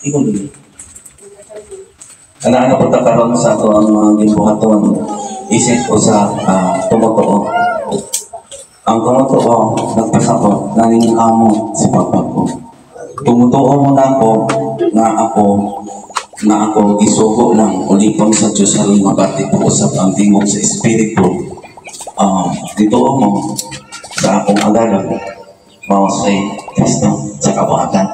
Ikaw dili. Ana po ta karon sa ato ang mga gibuhaton isip usa ka tumotoo. Ang tumotoo nagpasabot naningkamot sa pagbago. Tumutuo mo nako nga ako gisugo lang ulipon sa Dios aron mabati ko usab ang tingog sa Espiritu. Dituo mo sa akong agalon mao say Kristo sa kabuhatan.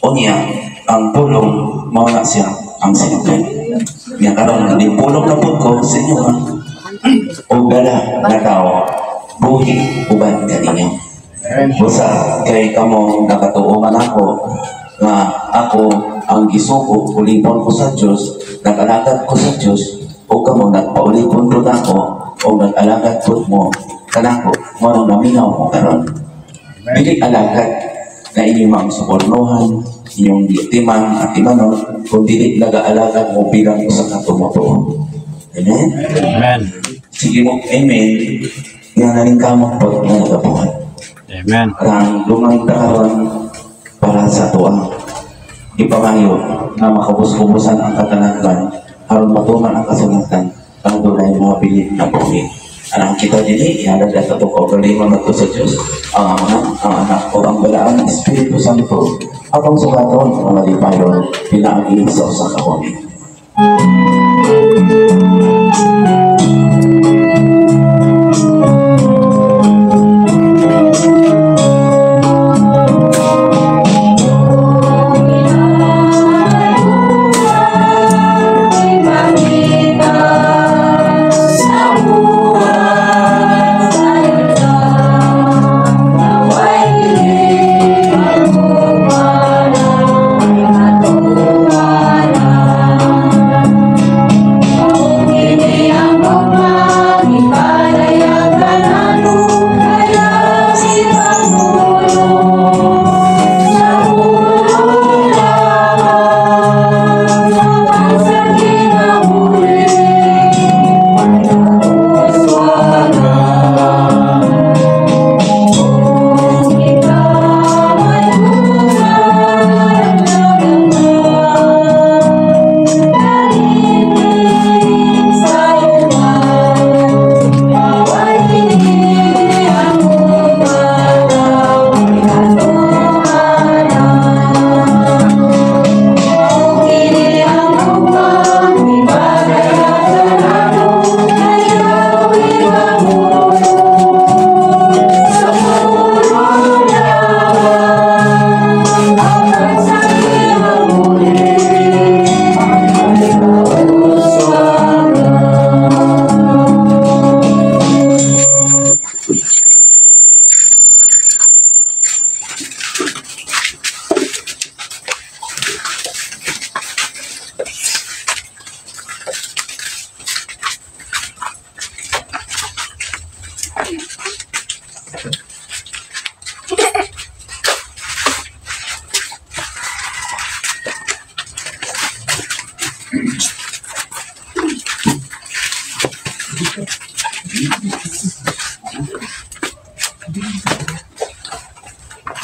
Unya, ang pulong mao na siya ang silbi. Nya karon nipulong na pud ko sa inyo ha. O gala nga tao, buhi uban kaninyo. Busa kay kamo nakatuo man ako nga ako ang gisugo ulipon ko sa Dios, nag-alagad ko sa Dios, o kamo nagpaulipon pud ako o nag-alagad pud mo kanako, mao naminaw mo karon. Dili alagad na inyong mga subornohan, inyong biktiman at imanon, kung dili nag-aalagad mo bilang usa ka tumotoo. Amen? Amen. Sige mo, amen. Nga naningkamot po nga nagabuhat. Amen. Ang lumay ta karon para sa tuwa. Ipangayo nga makubos-kubosan ang katalagman aron matuman ang kasulatan ang dunay mga bilin na buhi. Anang kita dili ihalad at ato kaugalingon ngadto sa Dios, ang Amahan, ang Anak o ang Balaang Espiritu Santo, atong sukaton ang malipayon pinaagi sa usa ka huni.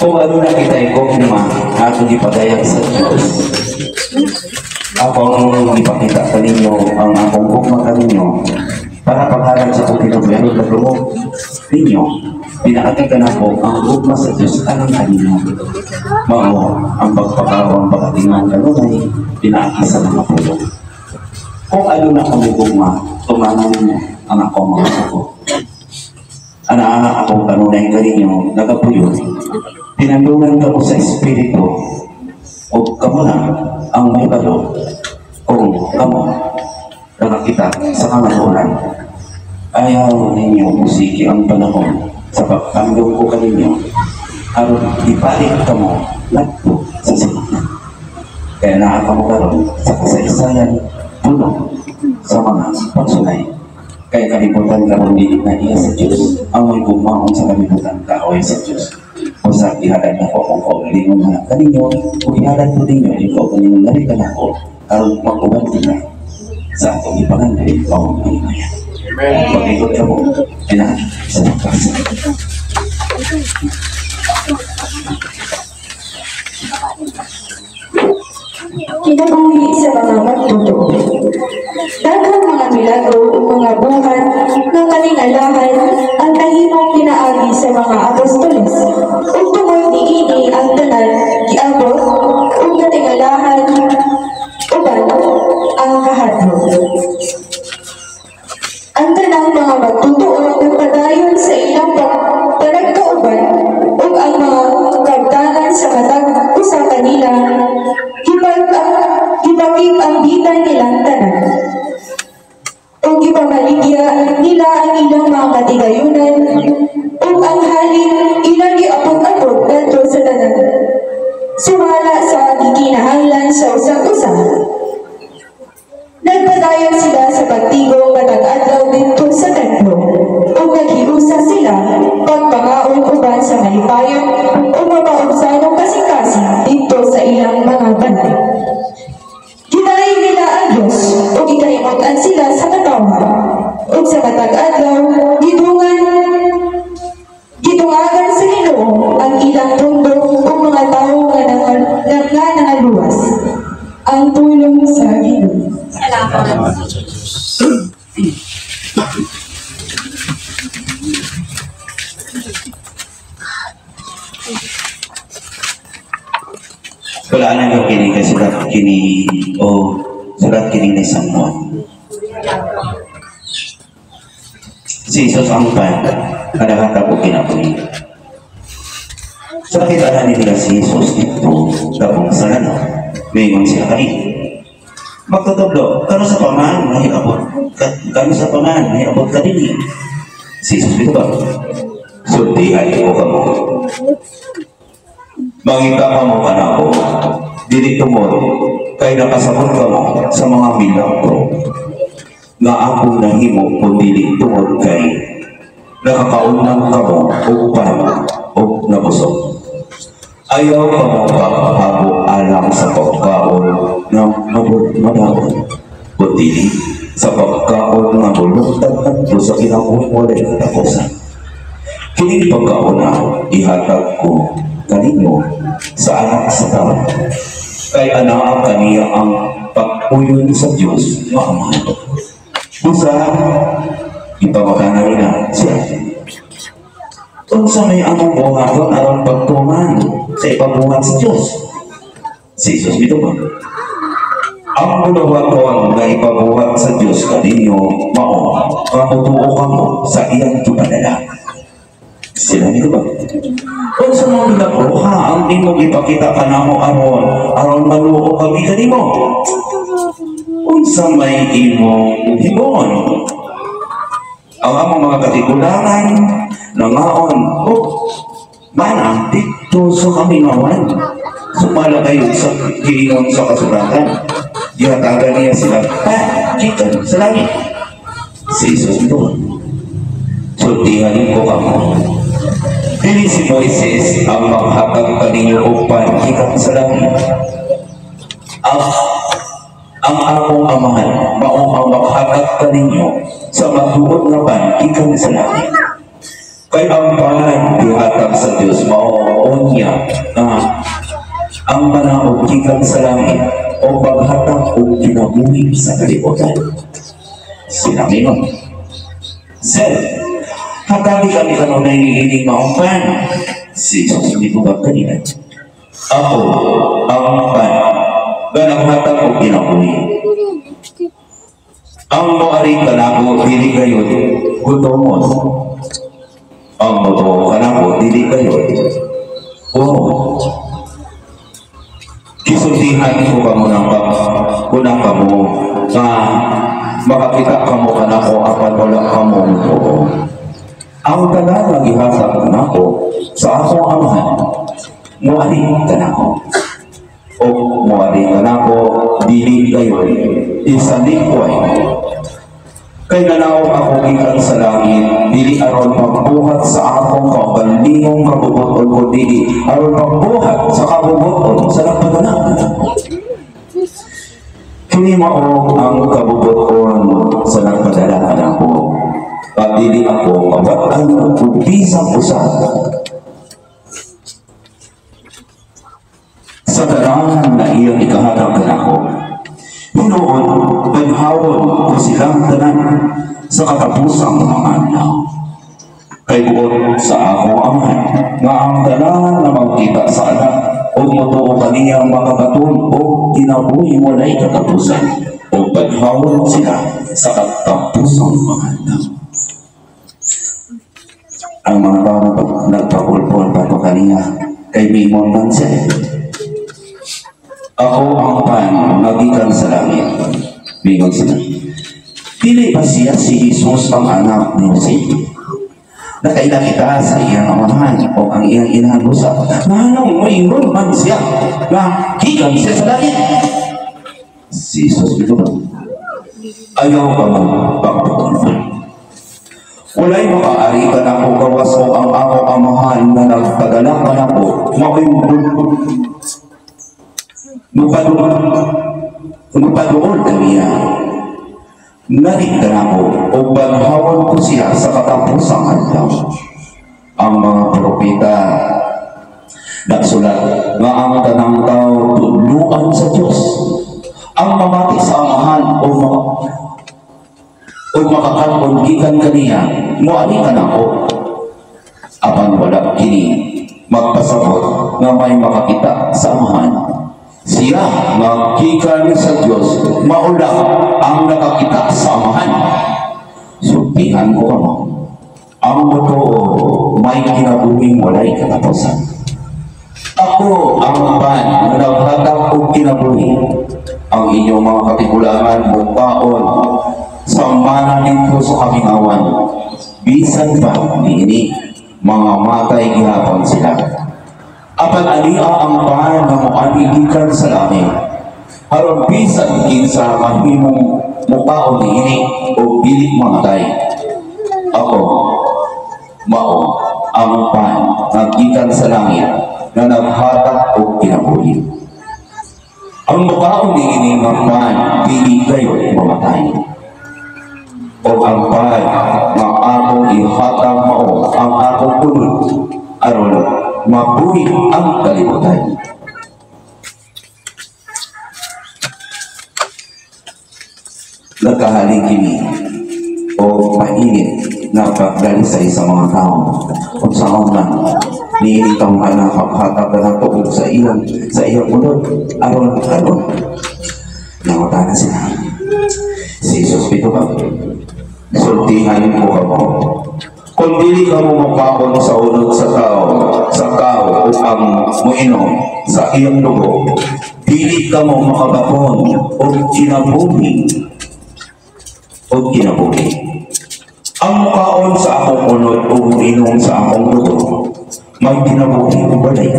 Kung ano na kita gugma nga atong gipadayag sa Dios. Akong gipakita kaninyo ang akong gugma kaninyo para paghalad sa akong kinabuhi aron madungog ninyo. Pinaagi kanako ang gugma sa Dios alang kaninyo. Mao ang pagpakaw ang pagatingan kanunay pinaagi sa mga pulong. Kung ano na kami gugma, tumanan ninyo ang akong mga sugo. Ana akong kanunay kaninyo nagapuyo. Pinandungan kamo sa Espiritu o kamo na ang may balo kung kamo nakakita sa kamatuoran. Ayaw ninyo musiki ang panahon sa pagtandong ko kaninyo aron ibalik kamo ngadto sa sinugdan. Kaya naa kamo karon sa kasaysayan puno sa mga pagsulay. Kaya kalibutan karon dili na iya sa Dios ang may gugmaon sa kalibutan kaaway sa Dios. Usa ihalad nako akong kaugalingon nga kaninyo ug ihalad ko ninyo ang kaugalingon nga rin kanako aron mag-uban kita Sa atong ipangandoy, mao ang kaya. Amen. Pag-ikot ka mo, pinaagi sa pagbasa. Kinabuhi sa mga magtotoo. Daghang mga milagro ug mga buhat nga kalingalahan ang nahimong pinaagi sa mga apostoles. Ug tungod niini ang tanan giabot ug natingalahan uban ang kahadlok. Ang tanang mga magtotoo nagpadayon sa ilang panagkauban ug ang mga kabtangan sa matag usa kanila gipakig-ambitan nilang tanan. Ug gipamaligya nila ang ilang mga katigayunan ug ang halin ilang giabot-abot ngadto sa tanan, sumala sa gikinahanglan sa usag-usa. Nagpadayon sila sa pagtigom matag adlaw didto sa templo ug naghiusa sila pagpangaon uban sa malipayon ug mapaubsanong kasing-kasing didto sa ilang mga balay. Gidayaw nila ang Dios ug gikahimut-an sila sa katawhan. Ug sa matag adlaw gidungagan sa Ginoo ang ilang tundo ug mga tawo nga nangaluwas. Ang pulong sa Ginoo. Salamat. Salamat sa Diyos. Wala na yung kini kay sulat kini o sulat kini ni San Juan. Si Jesus ang pan, nagahatag og kinabuhi. Sa nakita nila si Jesus dito, tabong sa lanaw, Mingon sila kay, "Magtutudlo, kano sa paman nahiabot ka, kano sa paman nahiabot ka dinhi?" Si Jesus mitubag, "Sultihan ko kamo. Mangita kamo kanako, dili tungod kay nakasabot kamo sa mga milagro nga akong nahimo, kundi tungod kay nakakaon lang kamo og pan og nabusog. Ayaw kamo paghabo alang sa pagkaon nga mabaon, kundi sa pagkaon nga molungtad ngadto sa kinabuhing walay katapusan. Kining pagkaon na ihatag ko kaninyo sa Anak sa Tao. Kay anaa kaniya ang pagpuyon sa Dios nga Amahan." Busa, ipamagana nila siya, "Unsa may among buhaton aron pagtuman sa ipabuhat sa Dios?" Si Jesus mitubag, "Ang buluhaton nga ipabuhat sa Dios kaninyo mao nga motuo kamo sa iyang gipadala." Sila mitubag, "Unsa man milagro ha ang imong ipakita kanamo aron maluo kami kanimo? Unsa may imong himuon? Ang among mga katigulangan nangaon og mana didto sa kamingawan, sumala gayud sa giingon sa kasulatan, gihatagan niya sila pan gikan sa langit." Si Jesus mitubag, "Sultihan ko kamo, dili si Moises ang maghatag kaninyo og pan gikan sa langit. Ang akong Amahan mao ang maghatag kaninyo sa matuod nga pan gikan sa langit. Kay ang pan gihatag sa Dios mao unya nga ang manaog gikan sa langit o paghatag og kinabuhi sa kalibutan." Sila mingon, "Sir, hatagi kami kanunay niining maong pan." Si Jesus mitubag kanila, "Ako ang pan nga naghatag og kinabuhi. Ang moari kanako dili gayud gutomon. Ang motuo kanako dili gayud uhawon. Gisultihan ko kamo ng kuna kamo nga makakita kamo kanako apan wala kamo motuo. Ang tanan nga gihatag kanako sa akong Amahan moari kanako. O moari kanako dili gayud isalikway. Kay nanaog ako gikan sa langit, dili aron pagbuhat sa akong kaugalingong kabubut-on, kundi aron pagbuhat sa kabubut-on sa nagpadala kanako. Kini mao ang kabubuton sa nagpadala kanako. Pag dili ako mawat-an og bisan usa sa tanan na iyang ikahatag kanako. Hinuon, banhawon ko silang tanan sa katapusang mga adlaw. Kay buot sa akong Amahan nga ang tanan nga magkita sa Anak ug motuo kaniya makabaton og kinabuhi walay katapusan, ug banhawon sila sa katapusang mga adlaw. Ang mga tao nagpakulpol pato kaniya kay mingon man siya, "Ako ang pan nga gikan sa langit." Mingon sila, "Dili ba siya si Jesus ang anak ni Jose? Nakaila kita sa iyang amahan o ang iyang inahan busa. Nganong moingon man siya nga gikan siya sa langit?" Si Jesus ito ba? "Ayaw kamo pagpakulpol. Walay makaari kanako gawas o ang akong Amahan nga nagpadala kanako mao'y mupaduol kaniya. Nalik kanako o banhawon ko siya sa katapusang adlaw. Ang mga propeta nagsulat nga ang tanang tao tudluan sa Dios. Ang mamati sa Amahan o makakaton gikan kaniya moari kanako. Apan wala kini magpasabot nga may makakita sa Amahan. Siya nga gikan sa Dios mao lang ang nakakita sa Amahan. Sultihan ko kamo, ang motuo may kinabuhing walay katapusan. Ako ang pan nga naghatag og kinabuhi. Ang inyong mga katigulangan mukaon sa mana didto sa kamingawan. Bisan pa niini mga matay gihapon sila. Apan ania ang pan nga moani gikan sa langit, aron bisan kinsa mahimong mukaon niini o dili mamatay. Ako mao ang pan nga gikan sa langit nga naghatag og kinabuhi. Ang mukaon niini nga pan dili gayud mamatay. O ang pan nga akong ihatag mao ang akong unod aron mabuhi ang kalibutan." Nagkahaling kini o mainit na pagdalisay sa mga tao kung saan man niini tawhana paghatag na tuog sa iyang unod aron karon nangutana sila. Si Jesus pito ba, "Sultihan ko kamo, kung dili kamo mukaon sa unod sa tao o ang muinom sa iyang dugo, dili kamo makabaton og kinabuhi o kinabuhi. Ang mukaon sa akong unod o muinom sa akong dugo, may kinabuhi o walay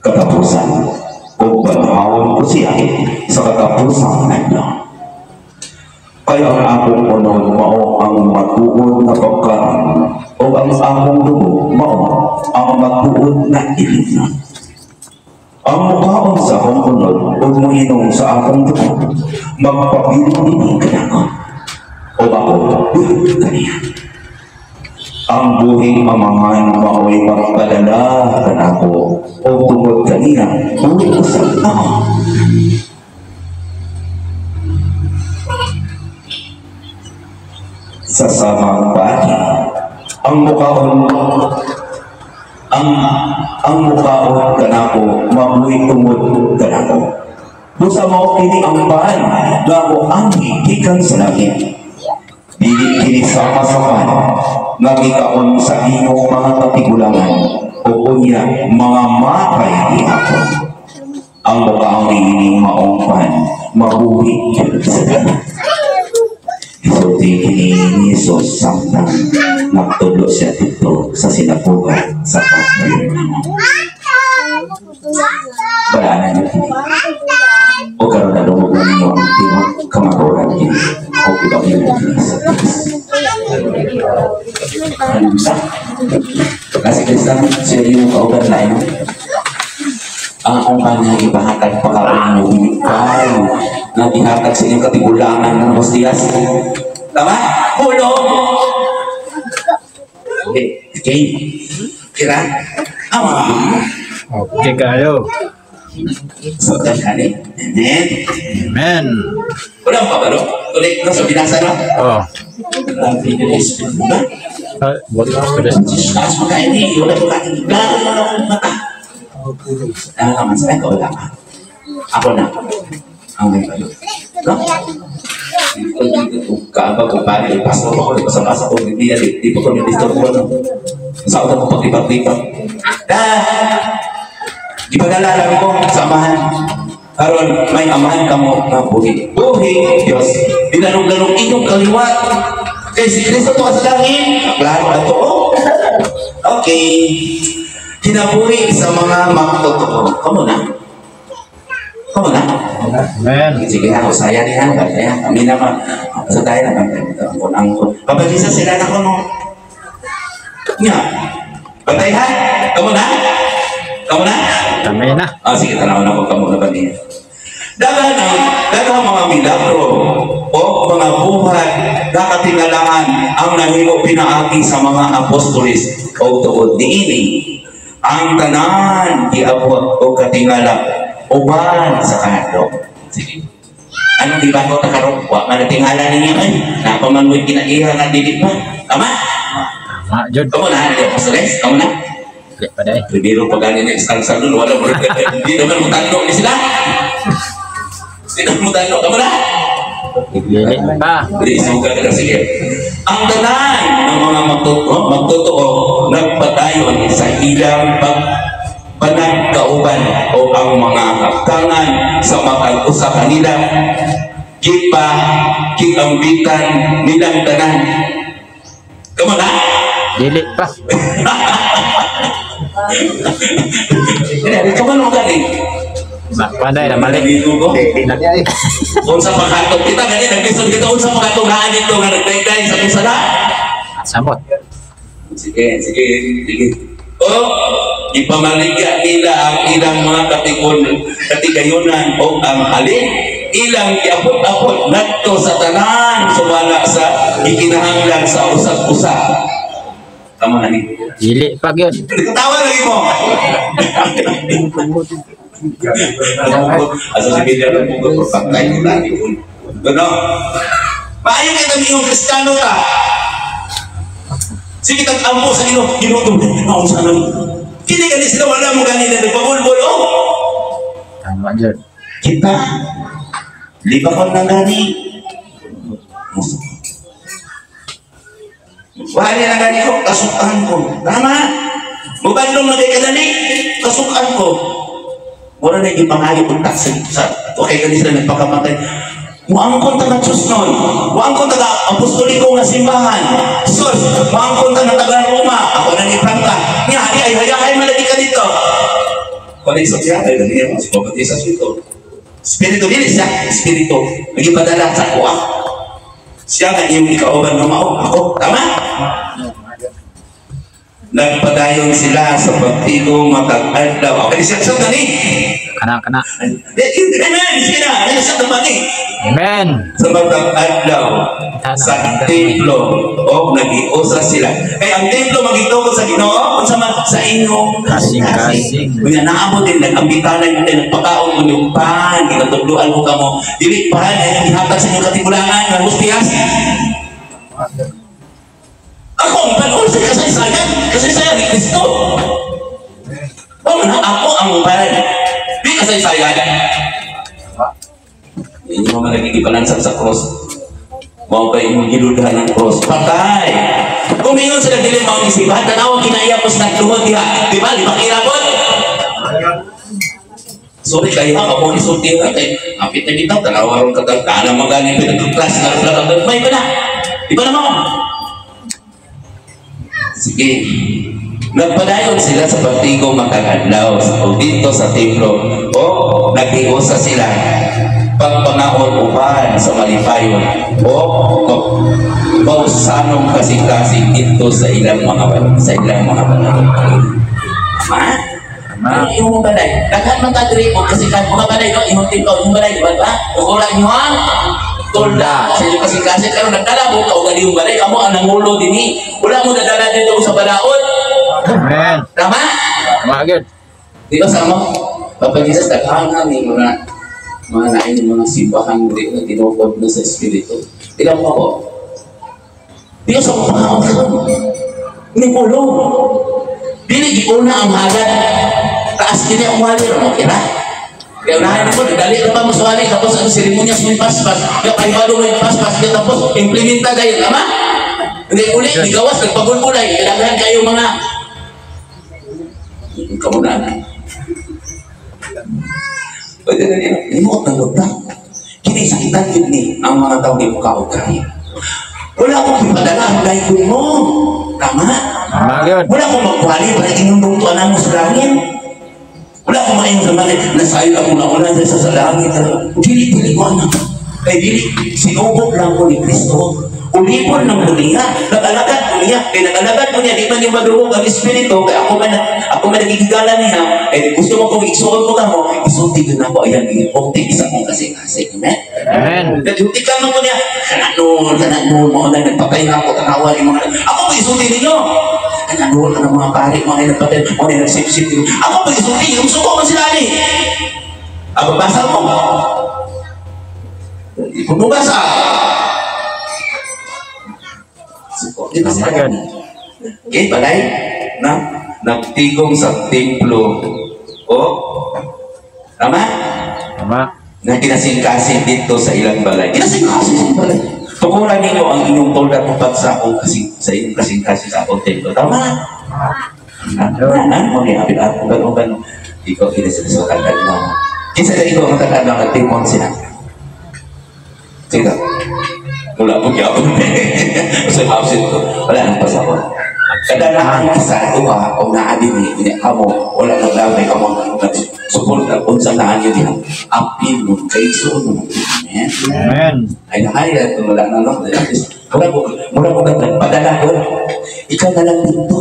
katapusan, o banhawon ko siya sa katapusang adlaw. Kaya ang akong unod mao ang matuod na pagkaon, o ang akong dugo mao ang matuod na ilignan. Ang mukaon sa akong unod o muinom sa akong dugo, magpabilin dinhi kanako, o ako buhi kaniya. Ang buhing Amahan mao'y magpadala kanako, o tungod kaniya buhi usab ako." Sa samang paagi, ang mukaon kanako mabuhi tungod kanako. Busa mao kini ang pan nga moanhi gikan sa langit. Dili kini sama sa pan nga gikaon sa inyong mga katigulangan o unya mga matay gihapon. Ang mukaon niining maong pan mabuhi sa tanan. Isulti kini ni Jesus samtang nagtudlo siya didto sa sinagoga sa Capernaum. Balaanan niyo kini. O karon nadungog na ninyo ang tinuod kamatuoran kini o ebanghelyo kini sa Diyos. Kasi Kristan, siya yung kauban na yun. Ang akong kanya ipahatag pa kaon mo binigay nga gihatag sa inyong katigulangan ng hostiyas. Tama? Pulong! Okay. Okay. Kira? Ah, Okay kayo. So, kani. Amen. Amen. Wala pa ba, no? Tuloy, no? Sa binasa, no? Oh. Ang pinag-isip ba? Ah, what is Taas mo kain eh. Wala ko kain. Klaro mo na akong mata. Ang kaman sa wala ka. Ako na. Ang may balo. No? Kaabag ko pare, paso ko, basa-basa ko, hindi di pa ko na-disturb ko, no? Sa utak ko paglipat-lipat. Ah! Ipadala lang ko sa amahan. Karon may amahan kamo nga buhi. Buhi Dios. Dinanong-ganong inyong kaliwat. Kay si Kristo to sa langit. Klaro ato. Oh. Okay. Kinabuhi sa mga magtotoo. Kamo na. Kamo na. Amen. Sige, ako saya niya. Kaya kami na ma. Sa tayo na kami. Angkon, angkon. Pabalisa sila na ko no. Nga. Bantay ha? Kamo na? Kamo na? Kami na. Ah, sige, tanaw na ko kamo na ba niya. Daghang mga milagro o mga buhat na katingalaan ang nahimo pinaagi sa mga apostoles o tuod niini. Ang tanan giabot o katingala uban sa kahadlok. Sige. Anong di ba ko takarong? Wa man tingala ninyo ay napaman mo'y kinaiha nga dili pa. Tama? Tama, jud. Kamo na, di apostoles? Kamo na? Di pa day. Primero pa gani na isang sa dun, wala mo rin. Hindi naman mo tanong ni sila. Hindi naman mo tanong. Kamo na? Dili pa. Hindi, isuga ka na. Sige. Ang tanan ng mga magtotoo nagpadayon sa ilang panagkauban o ang mga kaptangan sa matag-usa kanila gipa giambitan nilang tanan. Kamo na? Dili pa. Hindi, kamo na gani. Ba, panday na mali. Ko. Unsa makatog kita gani naglisod kita unsa makatog haan dito nga nagdayday sa kung sala. Samot. Sige, sige, sige. O, ipamaligya nila ang ilang mga katikon, katigayunan o ang alin ilang giapot-apot ngadto sa tanan sumala sa gikinahanglan sa usag-usa. Tama na ni. Dili pa gyud. Tawa lagi mo. Asa si Bidya ng bugot pagkay mo lagi ko. Gano? Maayo kita miyong Kristiyano ta. Sige tag ampo sa Ginoo, Ginoo naon sa nang. Kini gani sila wala mo gani na nagpabulbul oh. Tama jud. Kita libakon nang gani. Wala na gani ko, kasukan ko. Tama. Mubandong na kay kadali, kasukan ko. Mura na ipangayo kung sa sa okay kani sila nagpakamatay. Muangkon ta nga Diyos nun. Muangkon ta nga apostoliko nga simbahan. Sus, muangkon ta nga taga Roma. Ako na ni Franca. Nga, di ay hayahay malagi ka dito. Kunin sa siya, ay dali mo, sa dito. Espiritu dili siya, espiritu. Nagipadala sa kuha. Siya nga iyong ikauban nga mao. Ako, tama? Nagpadayon sila sa pagtigo matag adlaw. Okay, siya siya gani. Kana kana. Amen. Sige na, ano siya naman eh. Amen. Sa matag adlaw sa templo o nag-iusa sila. Kaya ang templo magitungkol sa Ginoo unsa man sa inyo Kasing-kasing. Kunya naabot din nag-ambitanan mo nagpakaon mo yung pan, ginatudloan ko kamo. Dili pan ay gihatag sa inyong katigulangan nga hustiyas. Ako ang pan sa kasaysayan, kasaysayan ni Kristo. O man ako ang pan. Di kasaysayan. Inyo man nagigipalansang sa cross. Mao kay imong giludhan ng cross. Patay. Kung ingon sila dili mao ni simbahan, tanaw kinaiyapos nagluhod diha. Di ba? Di ba kirabot? Sorry kayo ha, ako isulti ha kay apit na bitaw tanaw aron katang kana man gani pinag-class na lang may pa na. Di ba naman? Sige. Nagpadayon sila sa pagtigo matag adlaw o dito sa templo o nag-iusa sila pagpangaon uban sa malipayon o mausanong kasing-kasing dito sa ilang mga banal. Tama? Tama. Pero imong balay, daghan man ta diri og kasi kan mga balay no, imong templo, imong balay, di ba ba? Tukuran niyo ang tolda sa inyong kasing-kasing karon nagdala mo kaugalingong balay, kamo ang nangulo dinhi. Wala mo dadala dito sa balaod. Amen. Tama? Tama gyud. Di ba sama? Papa Jesus, daghan na ni mga mga nain mga simbahan di na tinukod na sa espiritu. Tilang mo ako. Dios ang pangakaon. Ni pulong. Dili giuna ang halad. Taas kini ang wali ro, okay na? Kaya unahan mo, dali ka pa mo suwali, tapos ang seremonya sa may paspas, kaya kahibalo may paspas, kaya tapos implementa dahil, tama? Hindi uli, di gawas, nagpagulgulay, kailangan kayo mga kamuna na. Pwede na nila, limot na luta. Kini sakitan yun ni ang mga tao ni mukaog kaya. Wala akong ipadala ang dahil mo. Tama? Tama gyud. Wala akong magwali para inyong tuanan mo sa langit. Wala akong maayong sa langit. Nasayo ako na una sa langit. Dili-dili ko anak. Kay dili, sinubok lang ko ni Kristo. Ulipon ng ko niya. Nag-alagad ko niya. Kay nag-alagad ko niya, di man yung madurog ang Espiritu. Kaya ako man nagigigala niya. Kaya gusto mo kong isuot mo ka mo, isulti ko na ako. Ayan, iunti isa kong kasing-kasing. Amen? Amen. Nagsulti ka man ko niya. Kanan nun, mo na nagpatay na ako, tanawa ni mga. Ako pa isulti ninyo. Kanan nun, kanang mga pari, mga nagpatay, mga nagsip-sip. Ako pa isulti, yung suko man sila ni. Ako basa mo. Ibumubasa. Suko, di ba sila? Okay, balay na nagtigong sa templo. O, tama? Tama. Na kinasingkasing dito sa ilang balay. Kinasingkasing sa balay. Tukuran ninyo ang inyong tolda tupad sa akong kasing, sa inyong kasingkasing sa akong templo. Tama? Ano mo niya? Ugan, ugan. Ikaw, kina sila sa tandaan mo. Kinsa na ikaw ang tandaan ng nagtimon sila? Sige. Wala po gyapon. Sa absent ko. Wala nang pasabot. Kada na ang isa, duha, o naa din ni, kamo, wala nang lamay, kamo, nag-support na unsa na anyo diha. Apil mo, kay isuon mo. Amen. Amen. Ay nakaya, kung wala na lang, at least, mura ko nagpadala ko. Ikaw na lang dito.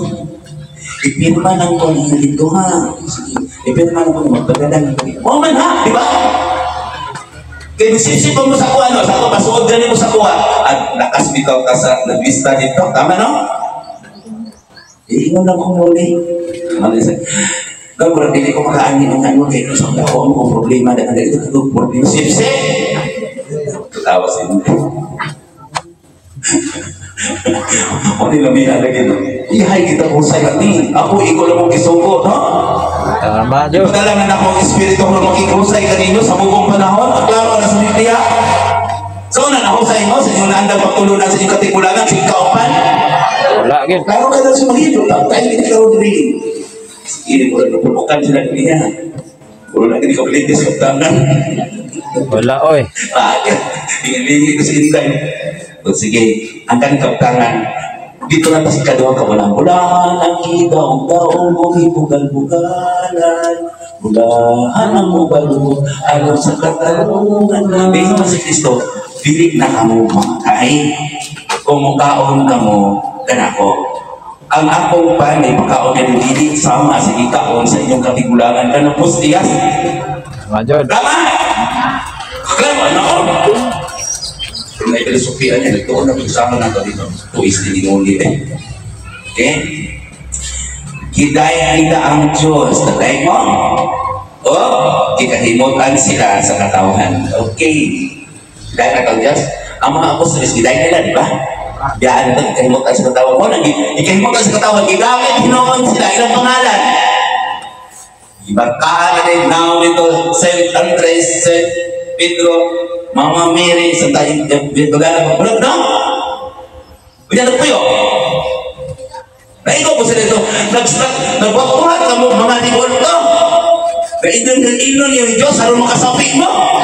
Ipirma lang ko niya dito ha. Sige, ipirma lang ko magpadala lang ko. Oh man ha, di ba? Kaya bisipsip mo sa kuha, no? Sa kuha, pasuod gani mo sa kuha. At lakas bitaw ka sa nabista dito. Tama, no? Iingon lang ko muli. Kaya murag dili ko makaangin ang ano kay sa ako ang akong problema na ito ko problema. Sipsip! Katawa sa inyo. O nilamihan lagi no. Ihay kita kung sa ni. Ako ikaw lang mong kisugo, no? Tama gyud. Ipadala na ako ang espiritu nga makikusay kaninyo sa mugong panahon. Klaro na sa Biblia. So na nahusay mo sa inyong naandang pagtulunan sa inyong katigulangan, sa inyong kaupan. Wala gyud. Klaro ka na sa mahilo. Tayo hindi ka rin dili. Sige, mura na punukan sila niya. Mura na kini kabalite sa kaptangan. Wala oy. Bakit? Hingi ko sa inday. O sige, ang kanang kaptangan, dito na kasi kaduha ka walang bulan, ang kidaong daong bugal-bugalan, bulahan ang mubalo, aron sa katalungan. May si Kristo, dili na kamo makakain. Kung mukaon kamo, kanako. Ang akong panay, pagkaon na dili sama sa ikaon sa inyong katigulangan. Kanang pustiyas. Tama gyud. Tama! Klaro, ano? May filosofiya niya, nagtuon na kasama nato dito. Tuis din inulit eh. Okay? Gidaya nila ang Diyos. Tatay mo? O, kikahimutan sila sa katawhan. Okay. Gidaya na ang Diyos. Ang mga apostoles, gidaya nila, di ba? Biyaan ito, kikahimutan sa katawan. O, ikahimutan sa katawan, gigamit hinoon sila. Ilang pangalan? Ibarkaan na rin now dito, Saint Andres, Saint Pedro, Mama Mary, sa tayo, Bagana, Wala, no? Wala na puyo. Naigo po sila ito. Nagwatuhan ka mo, mga libolto. Nainon ng inon yung Diyos, aron makasapik mo.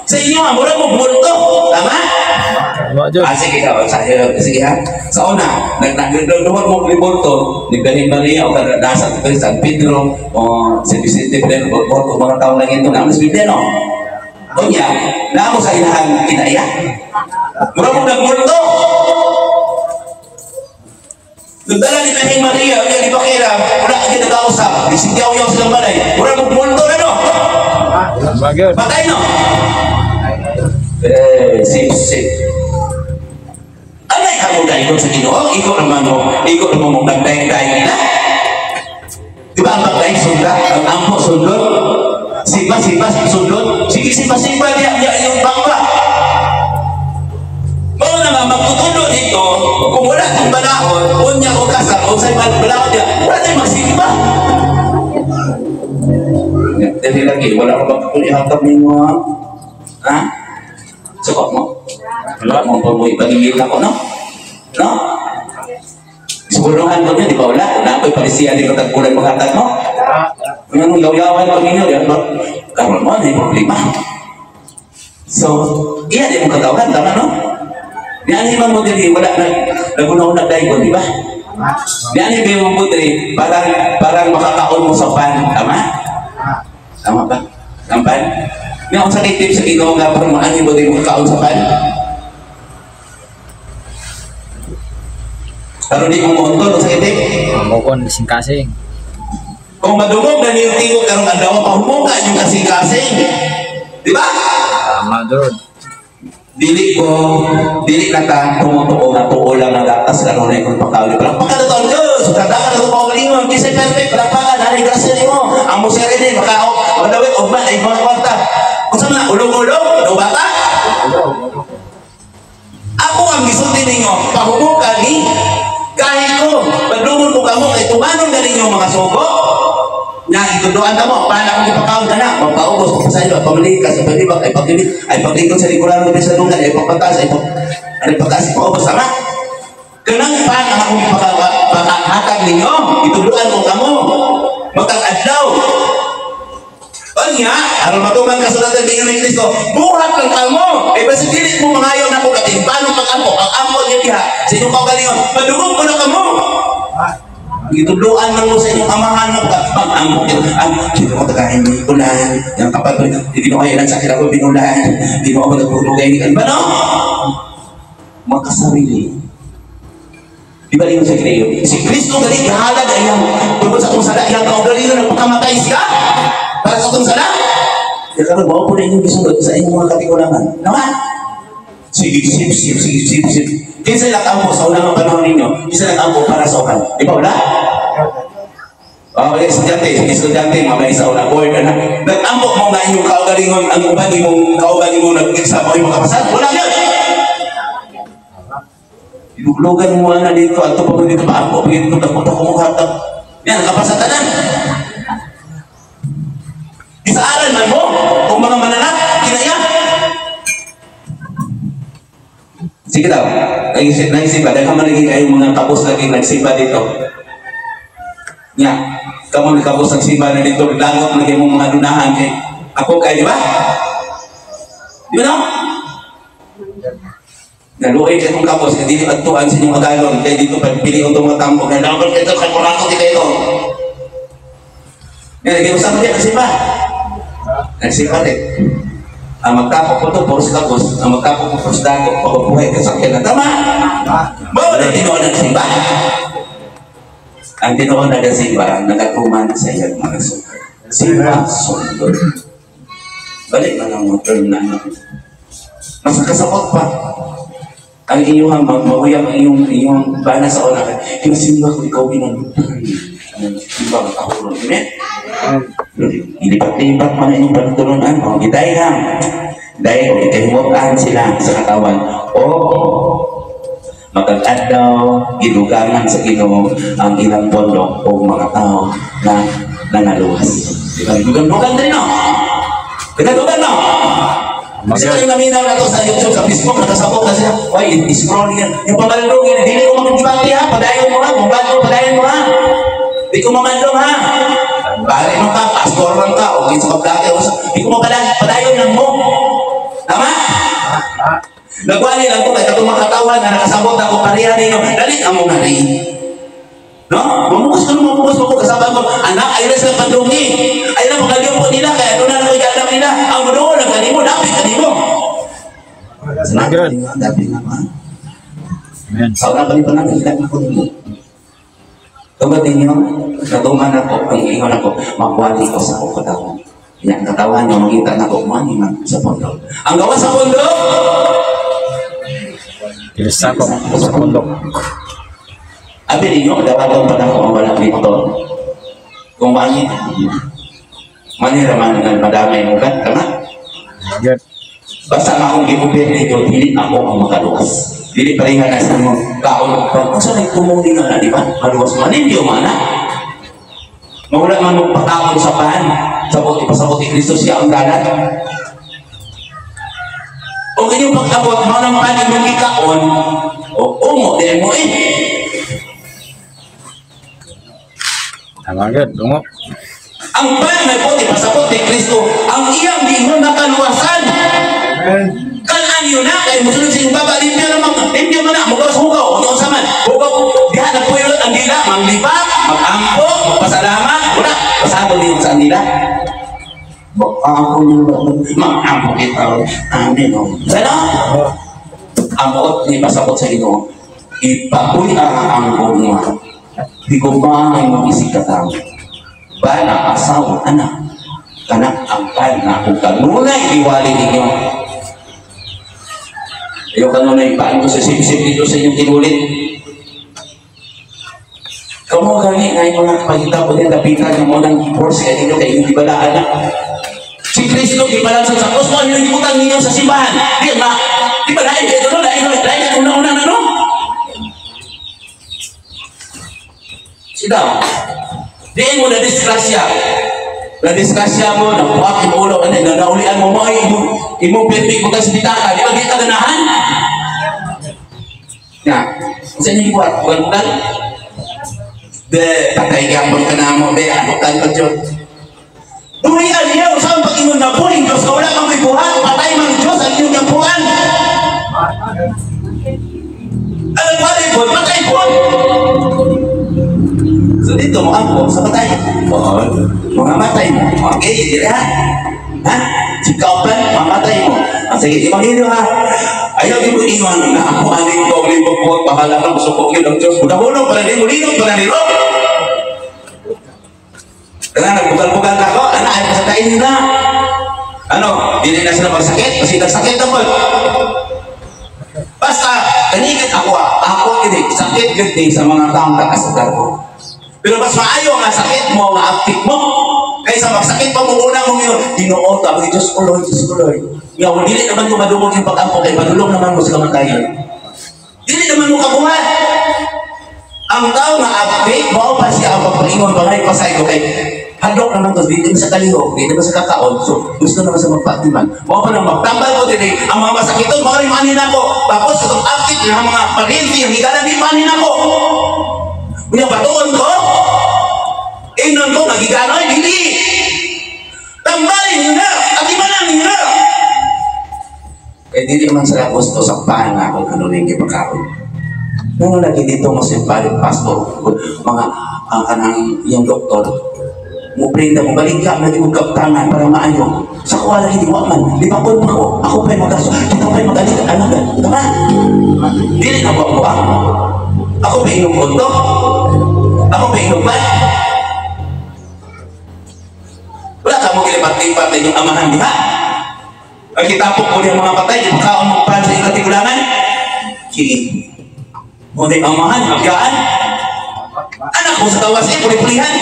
Sa inyo, mura mo, bulto. Tama? Tama gyud. Ah, sige ka, sige ha. Sa una, nagduhat mo libolto, ni Birhen Maria o kada nasa San Pedro o si Vicente Ferrer, o mga tao lang ito, naman sa Biblia, no? Unya, namo sa ilahang kinaya. Mura mo nagmulto. Nagdala ni Birheng Maria, unya di Bakira, wala ka nag-ausap, isigyaw-yaw silang balay. Wala mong multo na no. Tama gyud. Patay no. Eh, sip, sip. Anay ka mo dahil sa Ginoo, ikaw naman mo, ikaw naman mo nagdaig-daig nila. Di ba ang pagdaig sunda, ang ampo sundot, sipa sipa sundot, sige sipa sipa niya niya inyong bangba. Mao na nga magtutulo dito, kung wala kong balaod, unya ko kasal, unsay man balaod niya, wala tayong magsimba. Dili lagi, wala ka ba ihatag ninyo ha? Ha? Sukot mo? Wala mo pa mo ipagigil ako, no? No? Sigurahan ko niya, di ba wala? Wala ako'y palisiyan, di ko tagpulan maghatag mo. Anong yaw-yawan ko ninyo, di ba? Karon mo, ano yung problema? So, iya di mo katawan, tama no? Di man mo diri, wala na, nagunaw na daygon, di ba? Di ani ba mo diri, parang makakaon mo sa pan, tama? Tama ba? Ang pan? Nga, kung sa tip sa Ginoo nga, parang maani mo diri makakaon sa pan? Pero di mo muunton, sa tip? Mukon kasing-kasing. Kung madungog na niyong tingog karong adlaw, pahumuga yung kasing-kasing. Di ba? Tama jud. Dili ko, dili na ta tumutuo nga tuo lang ang gatas karon na ikong pagkauli. Parang pagkatotoo Diyos, tanda ka na itong kaugalingon, kisay perfect, palakpakan, hari grasya nimo. Ang musere din, makao, madawit, ugma, ay mga kwarta. Kung sa mga ulong-ulong, do bata? Ako ang gisulti ninyo, pahumuga ni, kahit ko, padungon ko kamo, kay tumanon na ninyo mga sugo, na ituduan ka mo, paano akong ipakaon ka na, magpaubos, pagpasaylo, pamalikas, ay paglibak, ay paglibit, ay paglingkod sa likuran ng sa lunggan, ay pagpatas, ay pagkas, paubos, tama? Kanang paano akong ipakahatag ninyo, ituduan ko kamo, magkakadlaw. Kanya, aron matuman kasulatan ninyo ni Kristo, buhat lang kamo, ay basta dili mo mangayon ako katin, paano pag-ampo, ang ampo niya diha, sa inyong kaugalingon, madungog ko na kamo. Gitudloan man mo sa inyong amahan mo pag-ampo ang sino ko tagahin ni ulan yung kapatid hindi ko kaya sa kira ko binulan hindi ko ako nagpulugay ni ba no makasarili. Di ba sa Ginoo si Kristo gali gihalad ay ang tungod sa atong sala iyang kaugalingon nagpakamatay siya para sa atong sala. Kaya karon mao po na inyong gisunod sa inyong mga katigulangan naman. Sige, sip, sip, sige, sip, sip. Kinsa nag-ampo sa unang panahon ninyo? Kinsa nag-ampo para sa ukan? Di ba wala? Okay, estudyante, mamay sa una board, ano? Nag-ampo mo nga inyong kaugalingon, ang uban imong kaugalingon nag-exam mo imong kapasan? Wala yun! Iluglugan mo na dito, ato pa mo dito, paampo, dito, dako, dako mo hatag. Yan, nakapasan tanan. Isaaran man mo, kung mga mananak, kinaya. Sige daw, naisipa, dahil ka lagi kayong mga kapos lagi nagsimba dito. Nga, kamo nagkapos nagsimba na dito, naglangot lagi mong mga dunahan kay ako kay, di ba? Di ba no? Naluoy ka itong kapos, hindi agtuan sa inyong agalon, kaya dito pagpili ko itong mga tampo, kaya dapat kayo ito, kay Kurako di kayo. Nga, nag-iusap mo dyan, nagsimba. Nagsimba din. Ang magtapok ko ito, puros kapos. Ang magtapok ko, puros dago. Pagbubuhay ka sa kailan. Tama! Mao na tinuod ang simba. Ang tinuod na simba, nagatuman sa iyang mga suka. Simba, sundot. Balik man ang term na ano. Mas kasapot pa. Ang inyong magmahuyang ang inyong bana sa una. Yung simba ko, ikaw ginalutan. Simba ka kahulon. Amen? Ilipat-lipat man inyong pantulonan. O, gitay lang. Dahil ikahimutan sila sa katawan. O, magag-adlaw, gidugangan sa Ginoo ang ilang pondok o mga tao na nangaluwas. Diba? Dugan-dugan din, no? Dugan-dugan, no? Kasi kayo naminaw na to sa YouTube, sa Facebook, nakasabot na sila. Uy, i-scroll yan. Yung pamalandong yan, hindi ko makikibati ha. Padayon mo ha. Kung bago, padayon mo ha. Di ko mamandong ha. Pare man ka, pastor man ka, o kinsa ka vlogger, di ko mapadayon lang mo. Tama? Nagwali lang ko kay katong mga katawan na nakasabot ako pareha ninyo. Dali ang mong nari. No? Mamukos ko mamukos mo kasama ko. Anak, ayaw na silang pandungi. Ayaw na pagaliw po nila, kaya ano na lang anak nila. Ang mudoon ang kanimo, dapit kanimo. Salamat ninyo, dapit na ba? Amen. Sa unang palipan namin, ilan ako ninyo. Tungod ninyo, natuman ako, ang ingon ako, magwali ko sa akong katawan. Yan, katawan nga mangita nako, mani man sa pundok. Ang gawa sa pundok, Dili sakop sa pundok. Abi ninyo, dawagon pa nako ang wala dito. Kung mani, mani raman nga madamay mo kan, tama? Gyud. Basta nga akong giupir ninyo, dili ako ang makaluwas. Dili pareha na sa mga kaon. Kung sa nagtumong ninyo na, di ba? Maluwas man ninyo, mana. Mawala man mo pataon sa pan. Sabot, ipasabot ni Kristo siya ang dalat. O inyong pag-abot, mao nang pan inyong ikaon, o ungo, di mo eh. Tama gyud, ungo. Ang pan may puti, pasabot ni Kristo, ang iyang giingon na kaluwasan. Kanan yun na, kaya musunod sa inyong baba, limpyo naman, limpyo man na, mugaw sa hugaw, ano sa man, hugaw, diha na puyot ang dila, manglipa, magampo, magpasalamat, wala, pasabot din sa dila. Ako yung magampo kita, amin, o. Sana? Ang buot ni pasabot sa Ginoo, ipapuy ang gugma, higugmahay mo isig katao. Bana, asawa, anak, kanak ang pan na kung kanunay iwali ninyo. Ayaw kanunay paan ko sa sip-sip dito sa inyong tinulit. Kamu gani nga yung mga pagkita ko din, dapitan yung unang force kaya ninyo kayo hindi balaan na. Si Kristo gibalan sa krus mo, ang ibutang ninyo sa simbahan. Di ba? Di ba lain kayo doon? Lain lain lain una-una na no? Si daw. Diin mo na disgrasya. Na disgrasya mo, nabuhak yung ulo, ano, na naulian mo mo, ay imong pirmi ko sa pitaka. Di ba di ka ganahan? Na, sa inyo buhat, bukan-bukan? Be, patay gyapon ka na mo, be, ano ka pa Diyos? Buhian niya, saan pag-ingon na buhing Diyos, wala kang ibuhat, patay mang Diyos ang inyong gampuan. Ano pa rin po? Patay po! So dito mo ampo sa patay. Oo, mamamatay mo. Okay, dili ha? Ha? Si kaupan, mamatay mo. Ah, sige, Ebanghelyo ha. Ayaw di mo ingon na ako aning ko, libog ko, bahala ka, musuko yun ang Diyos. Unahulog para ni, mulinog para ni Rob. Kaya nagbugal-bugal ka ko, anak, ay pasatain na. Ano, dili na sila magsakit, kasi nagsakit na po. Basta, kanigit ako ha, ako kini, sakit yun din sa mga taong takasakit ko. Pero mas maayo nga sakit mo, nga aptik mo, kaysa magsakit pa mo una mong yun, Ginoo, tabi, Diyos ko Lord, Diyos ko Lord. Nga, dili naman ko madungog yung pag-ampo, kay madulong naman mo sa kamatayan. Dili naman mo kabuhat. Ang tao nga aptik, mao pa siya ang pagpaingon, pangay pasay ko kay hadlok naman to, dili naman sa kalihok, dili naman sa kakaon, so gusto naman sa magpaatiman. Mao pa nang magtambal ko dili, ang mga masakiton, mga rin manin ako. Tapos itong aptik, yung mga parinti, ang higala, di manin ako. Unya batuon ko, inon ko, nagiganoy, dili. Tambalin na, atimanan ninyo na. Kaya dili man sila gusto sa paan nga akong kanuling gipakaon. Nung lagi dito mo si pastor, mga ang kanang yung doktor, mo printa mo balik ka na di mo kaptangan para maayo. Sa kuha lagi di wa man, di pa ko pa ko, ako pa'y magaso, kita pa'y magalit, ano ba? Tama? Dili na ko ako. Ako pa'y inom konto? Ako pa'y inom ba? Wala ka mo gilipat-lipat na inyong amahan, di ba? Ang kitapok ko niyang mga patay, di ba kaon mo pa sa iyong katigulangan? Kini. Ngunit amahan, magyaan. Anak ko sa tawas, eh, puli-pulihan.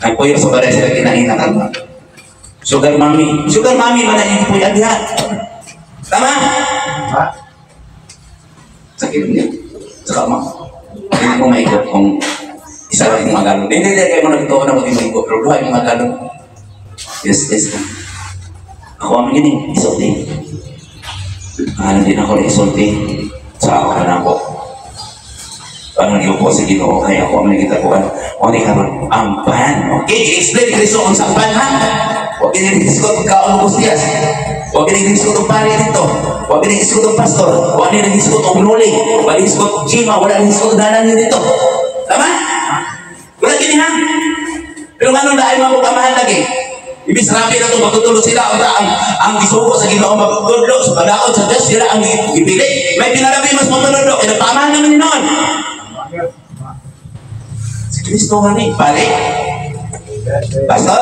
Ay puyo sa balay sila kinainakan ba? Sugar mami. Sugar mami man ang puyan diha. Tama? Sakit niya. Saka ma. Hindi ko maikot kung isa lang yung mga galon. Hindi, hindi, kayo mo nagtuo na maging maikot. Pero duha yung mga galon. Yes, yes. Ako ang gini, isulti. Ano din ako na isulti. Sa ako ka na ako. Parang iupo sa Ginoo kaya ako ang nakita ko. O ni karon ang pan. Okay, i-explain ni Kristo ang sa pan ha. Huwag gini-disco ang kaon mo siyas. Huwag gini-disco ang pari dito. Huwag gini-disco ang pastor. Huwag gini-disco ang nuli. Huwag gini-disco ang jima. Wala gini-disco ang dalan niyo dito. Tama? Wala gini ha. Pero anong dahil mga kamahan lagi? Ibig sabi na ito, magtutulog sila ang gisugo sa Ginoo magtutulog sa padaon sa Diyos, sila ang gipili. May pinalabi mas magtutulog, kaya nagpamahan naman ni noon. Kristo nga ni, pare. Pastor?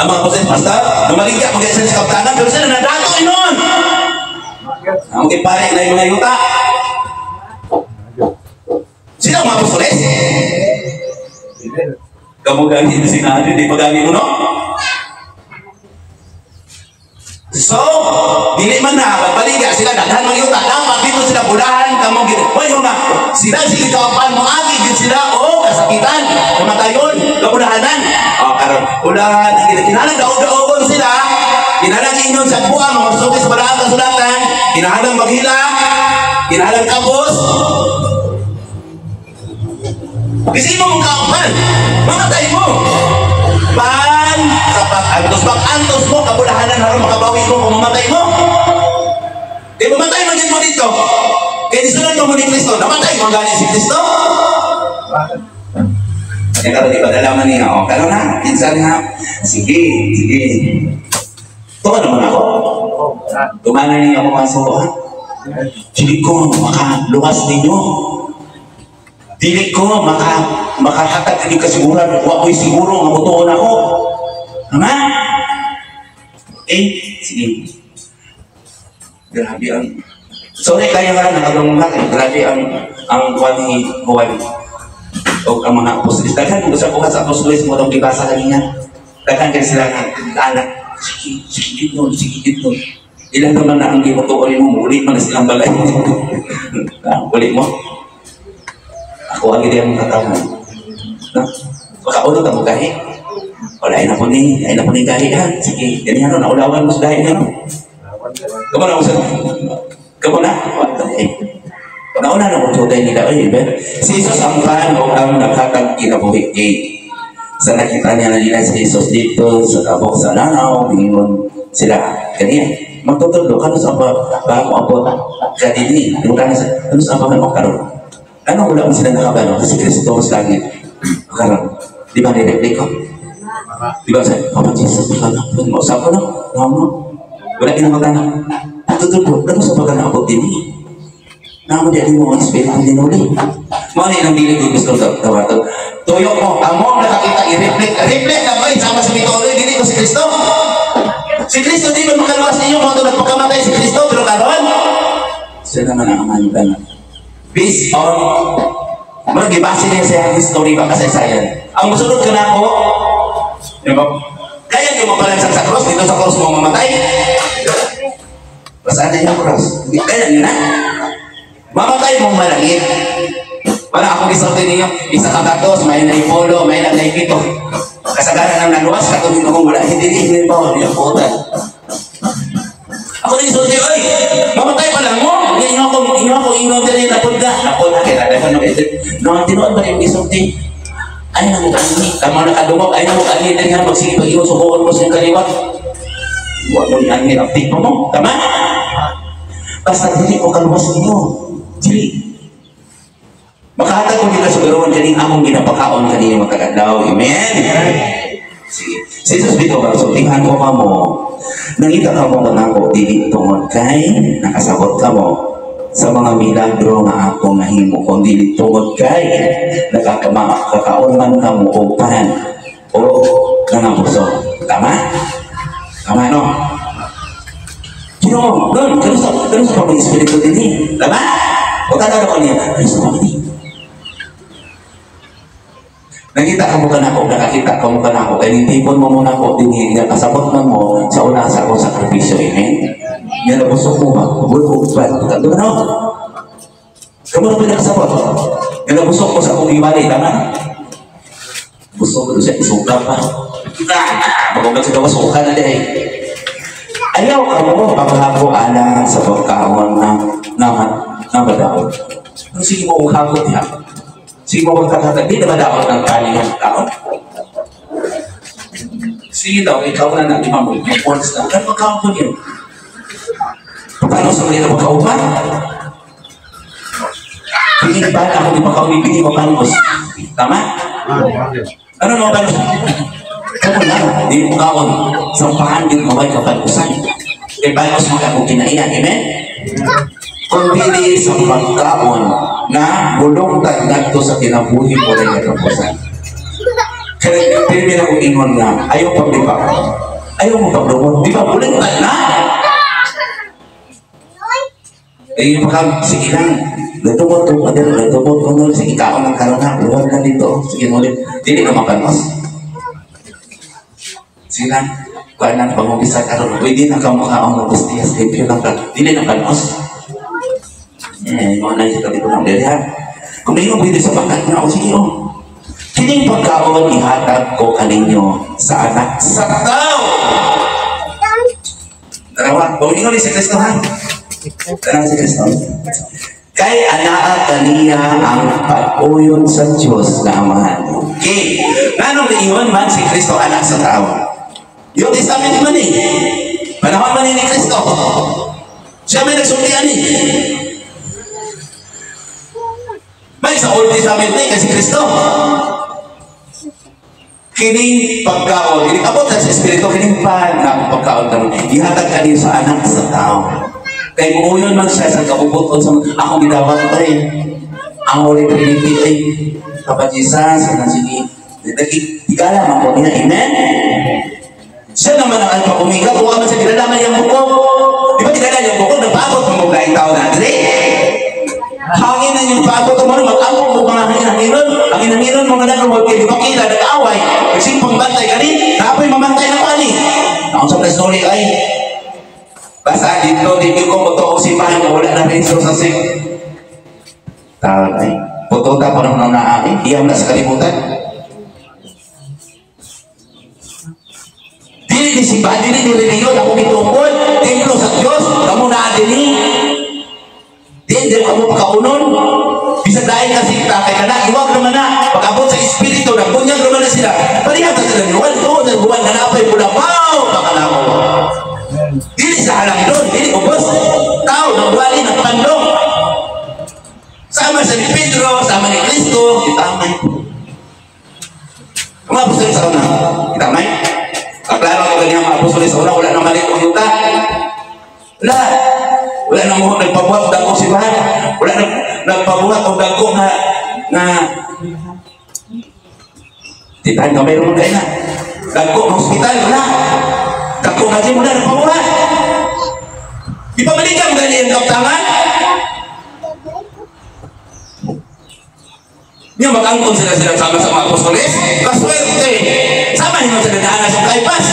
Ang mga apostoles, pastor, namaligya, mag-isa sa kaptanan, pero sila nadato inon. Ang mga pare na yung mga yuta. Sino ang mga apostoles? Kamu gani sinabi, di pa gani mo, no? So, dili man na, pagbaligya sila, daghan mga yuta, dapat dito sila bulahan, kamo gini. Hoy, nga, sila sige kaupan mo, agi, gid sila, oh, kasakitan, kamatayon, kabulahanan. Oh, karon, ulahan, kinahanglan daog-daogon sila, kinahanglan ingon sa buang, mga magsuki sa balaang kasulatan, kinahanglan maghila, kinahanglan kabos. Kasi mo mong kaupan, mamatay mo. Pan sa pag-antos, pag-antos mo, kabulahanan, harong makabawi mo kung mamatay mo. Di mamatay man din mo dito. Kaya disunod mo ni Kristo, namatay mo gani si Kristo. Kaya karon di padala man niya, o, karon na, kinsa nga, sige, sige. Tuwa naman ako. Tumana niya ako mga suwa. Dili ko makaluwas ninyo. Dili ko makahatag ninyo kasiguran. Wa ko'y siguro nga mutuon ako. Tama? Eh, sige. Grabe ang... Sorry kayo nga, nakadungog nga. Grabe ang kuwan ni Juan. O ang mga apostoles. Daghan kung sa bukas sa apostoles mo itong gibasa kanina. Daghan kayo sila nga, anak. Sige, sige gid nun, sige gid nun. Ilan naman na ang gimutuon mo, uli man na silang balay. Uli mo. Ako ang hindi ang katawan. No? Baka ulo ka mo gahi. Wala, ay na po ni, ay na po ni gahi ha. Sige, ganyan no, naulawan mo sa gahi nga no. Kamu na, usap. Kamu na. Nauna na kung sutay nila. Ay, ben. Si Jesus ang pan o ang nakatag kinabuhi kay sa nakita niya na nila si Jesus dito sa tabok sa lanaw, bingon sila. Kaniya, magtutulog, kano sa ba ako abot kadini? Ano sa ano sa ba mo karon? Ano wala mo sila nakabalo kasi Kristo sa langit. Karon, di ba ni-reply ko? Di ba sa Papa Jesus, mo sa ko no? No. Wala kinamatan. Magtutulog, ano sa ba ka naabot dinhi? Namo di mo ang espiritu dinuli. Mao ni nang dili ko gusto tawato. Tuyo mo, amo nakakita i-reflect, reflect na ba sama sa mituloy dili ko si Kristo. Si Kristo di man makaluwas ninyo mo nagpakamatay si Kristo pero karon siya naman ang amanutan. Based on murag gibase niya sa history ba kasaysayan. Ang musunod ka na ako, di ba? Kaya niyo mapalansang sa cross, dito sa cross mo mamatay. Basta na yung cross. Kaya niyo na. Mamatay mong malangit. Wala akong gisulti ninyo, isa ka gatos, may naipolo, may naipito. Kasagaran ang naluwas, katulad akong wala, hindi hindi pa ako niya putan. Ako din sulti, oy, mamatay pa lang mo. Inyo ako, ingon din napod ka. Napod na, kaya nadagan ng edit. No, tinuod ba yung gisulti? Ay, na mo ani, tama na kadungog, ay na mo ani, din nga, magsige pag-iwan, sukuon mo sa kaliwat. Huwag mo ni ani, ang tipo mo, tama? Basta dili ko kaluwas ninyo. Dili. Makahatag ko nila sa garoon kaning akong ginapakaon kaninyo magkagadlaw. Amen? Sige. Si Jesus bitaw ba, sultihan ko ka mo, nangita ka mo kanako, dili tungod kay nakasabot ka mo sa mga milagro nga akong nahimo, kung dili tungod kay nakakaon man ka mo og pan o nangabusog. Tama? Tama, no? Ginoo, Lord, kano sa pamang espiritu din eh. Tama? O tatalo ko niya, kano sa pamang Nakita ka mo ka na ako, nakakita ka mo ka na ako, kaya nitipon mo muna ako, din nga kasabot man mo sa una sa akong sakripisyo, amen? Nga nabusog mo ba? Pabulog ba? Tatlo na? Kamu na pinakasabot? Nga nabusog mo sa akong ibali, tama? Busog ko siya, isuka pa. Pagkakas sa gawas, suka na din. Ayaw ka mo, paghako alang sa pagkaon na madaot. Sige mo, uhako niya. Sige mo magkakata, di na madaot ng kanin ng kaon. Sige daw, ikaw na na, di ba mo, yung points na. Ano pagkaon ko niyo? Paano sa manila pagkaupan? Pili ba na ako di pagkaon, pili ko panos. Tama? Ano naman panos? Kamu na, di mo kaon. Sampahan din mo kay kapanusan. Kay panos mo ka kung kinaiyan, amen? Kung pili sa pagkaon, Na bulong ngadto sa kinabuhi mo rin katapusan. Kaya pirmi na kong ingon nga, ayaw paglipa. Ayaw mo pagdumot. Di ba, bulong na? Eh, baka, sige lang. Lutumot ko, mother, lutumot ko, nun. Sige, kaon ng karon ha. Luwag na dito. Sige, ulit. Dili na makanos. Sige lang. Kuha lang, pangugisa karon. Pwede na kamukhaon ng gustiyas. Limpyo lang ka. Dili na kanos. Eh, mga nai sa ko ng dili ha. Kung di mo pwede sa pagkat na, o sige, oh. Kining pagkaon, ihatag ko kaninyo sa anak sa tao. Tarawa, bawin ni si Kristo ha. Tara si Kristo. Kay anaa kaniya ang pag-uyon sa Diyos na Amahan. Okay. Nganong niingon man si Kristo anak sa tao? Yung Testament man eh. Panahon man ni Kristo. Siya may nagsultian eh. May sa Old Testament ni kay si Kristo. Kining pagkaon, kining abot sa Espiritu, kining pan na pagkaon karon. Ihatag kaniya sa anak sa tao. Kay muuyon man siya sa kabubuton sa akong gidawat ay ang Holy Trinity ay Papa Jesus na sige tigala man ko niya, amen. Siya naman ang Alpha Omega, kuha man siya ginalaman yung buko. Di ba ginalaman yung buko, napagod mo mga tao na dre. Hangin na yung pagod mo, mag-ampo mo mga hangin-hanginon, hangin-hanginon mga nang di ba kila nag-away, kasi pangbantay kani, napoy mamantay na kani. Ako sa Presnoli ay basta dito, dito ko mo simbahan mo, wala na rin sa sik. Tawag ay, puto ta pa naman na ay, iyaw na sa kalimutan. Dili ni simbahan, dili ni reliyon, ako gitungkol, templo sa Diyos, kamo na dili. Dili, dili kamo pagkaunon. Bisag dahil kasi kay kana, iwag naman na, pag-abot sa Espiritu, nagbunyag naman na sila. Palihat na sila, niwal ko, nagbuwan na napay, pulapaw, baka na ako. Dili sa halang doon, dili ubos. Tao, nagwali, nagpandong. Sama sa ni Pedro, sama ni Kristo, itamay. Mga apostol sa una, itamay. Kaklaro ko ganyan mga apostol sa una, wala na mali kong yuta. Wala. Wala na mo nagpabuhat dagko simbahan. Wala na nagpabuhat og dagko nga na titahan ka mayroon kayo na. Dagko ng hospital, wala. Dagko nga dyan, wala nagpabuhat. Di ba maligam gani ang kaptangan? Niya mag-angkon sila sila sama sa mga apostoles. Kaswerte! Sama hingon sila na sa kaipas.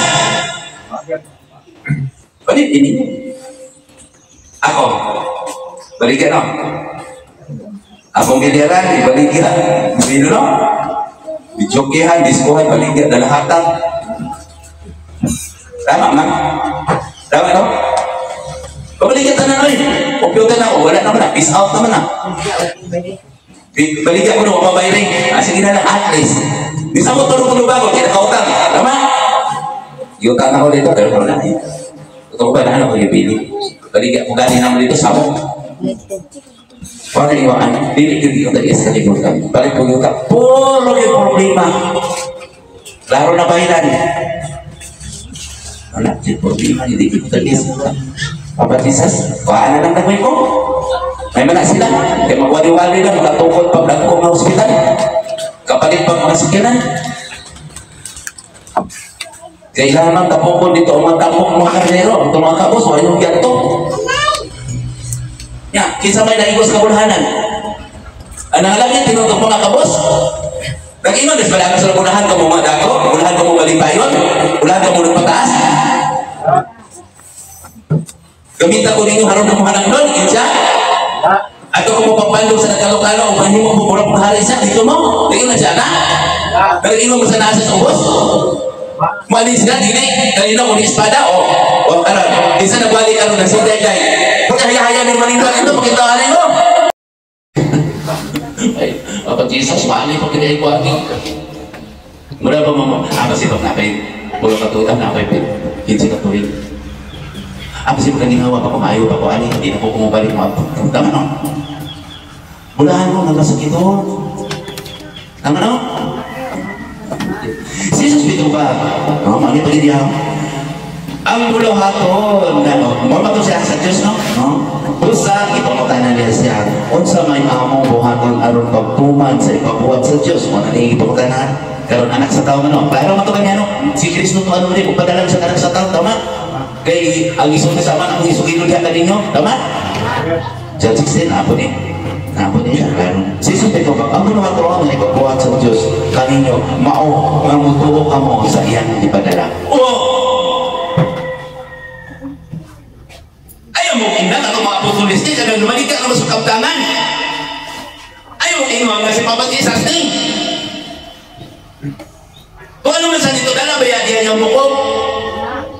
Balik ini. Ako. Balikan no? Akong giliran, ibaligya. Bilo no? Bijokihan, diskuhan, baligya, dalahatang. Tama man? Tama no? Baligya tanan oy. Computer na ako, wala naman na. Peace out naman na. Baligya ko no, mabayring. Ah, sige na lang, at least. Di sa mo tulong kuno bago, kaya nakautang. Tama? Iutang ako dito, pero wala eh. Totoo ba na ako ibili? Baligya ko gani naman dito sa mo. Wala iwan. Dili gyud yung tagias sa kalibutan. Balik ko yung puro yung problema. Laro na bahilan. Wala yung problema, hindi ko tagias. Papa Jesus, kuhaan na lang na ko. May mana sila. Kaya magwali-wali lang, magkatukod pag dagko nga hospital. Kapalit pag mga sakyanan. Kailangan tapukon dito ang mga tapok mga karnero, ang mga kabos, wala yung giyanto. Ya, kinsa may naigos kabulhanan. Ang nangalangit tinutok mga kabos. Nag-ingon, des wala ka sa unahan ka mo mga dako, unahan ka mo malipayon, unahan ka mo nagpataas. Gamita ko ninyo haron ng mga doon, insa? Ato ko mo pagpandong sa nagkalo-kalo, o mahimo mo murag hari sa dito mo. Nag-ingon siya na. Nag-ingon mo sa nasa sa ubos. Mali sila, dili, kanina ko ni espada, o, o, karon, isa nagwali karon na si Dayday. Pagkahaya-haya ni Manila ito, makita mo. Ay, Papa Jesus, maali pa kinay ko ani. Mura ba mo, kasi pag napay, pulo katuig, napay, 15 katuig. Kasi pag kaningawa pa ko, maayo pa ko, ani, hindi na ko kumubalik mo. Tama no? Mulahan mo, nagkasakit ito. Tama no? Si Jesus bitaw ba? No, mali pa niya. Ang buluhaton nga no, mo to siya sa Dios, no? No? Busa ipangutana niya siya, unsa may among buhaton aron pagtuman sa ipabuhat sa Dios? Mo na ni ipangutana karon anak sa tao no. Klaro man to kanya no. Si Kristo to ano rin pagpadalang sa anak sa tao, tama? Kay ang isulti sa man ang isugilo diha kaninyo, tama? John 16, apo ni. Apo ni siya, klaro. Si Jesus ito, ang buluhaton nga ipabuhat sa Dios kaninyo, mao nga motuo kamo sa iyang ipadala. Oh! Ayaw mo inang atong mga apostoles ni, kanang lumalika ka sa kaptangan. Ayaw mo inang nga si Papa Jesus ni. Kung ano man sa dito, dala ba yan yung bukog?